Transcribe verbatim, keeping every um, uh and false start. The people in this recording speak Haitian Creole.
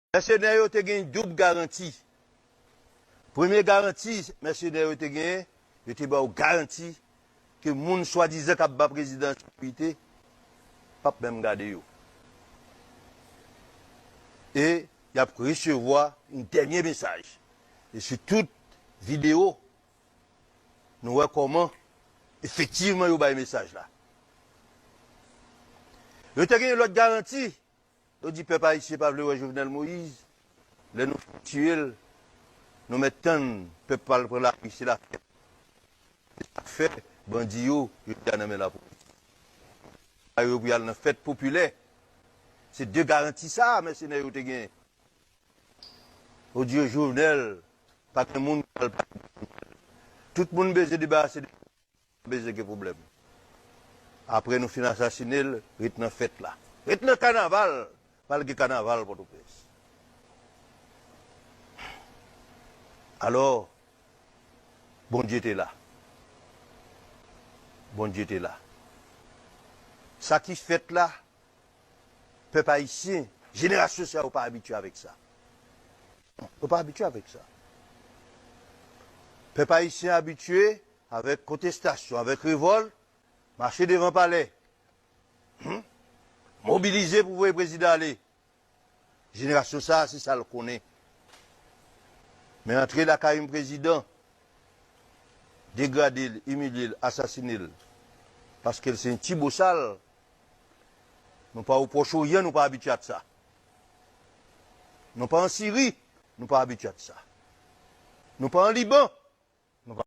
Mèsenè yo te gen doub garanti. Premye garanti mèsenè yo te genyen, yo te ba w garanti ke moun swadizan k ap ba prezidan an sekirite p ap menm gade yo. E y ap resevwa yon dènye mesaj. E sou tout videyo, nou wè kòman efektivman yo bay mesaj la. Yo te gen yon lòt garanti. Yo di pèp ayisyen pa vle wè Jovenel Moïse. Lè nou fin tiye l, nou mèt tann pèp pral pran lari, se lafyèt. Se sa k fè bandi yo, yo te nan men lapolis. Yo pou y al nan fèt popilè. Se de garanti sa a mèsenè yo te genyen. Yo di yo Jovenel, pa gen moun k pral pale de Jovenel. Tout moun bezwen debarase de bezwen gen pwoblèm. Apre nou fin asasine l, ret nan fèt la. Ret nan kanaval, pral gen kanaval Pòtoprens. Alò, Bondye te la. Bondye te la. Sa ki fèt la, pèp ayisyen, jenerasyon sa yo pa abitye avèk sa. Yo pa abitye avèk sa. Pèp ayisyen abitye avèk kontestasyon, avèk revòlt, mache devan palè. Hmm? Mobilize pou voye prezidan ale. Jenerasyon sa a, se sa l konnen. Men antre lakay yon prezidan, degrade l, imilye l, asasine l, paske l se yon ti bosal, nou pa o Pwòch Oryan, nou pa abitye ak sa. Nou pa an Siri, nou pa abitye ak sa. Nou pa an Liban,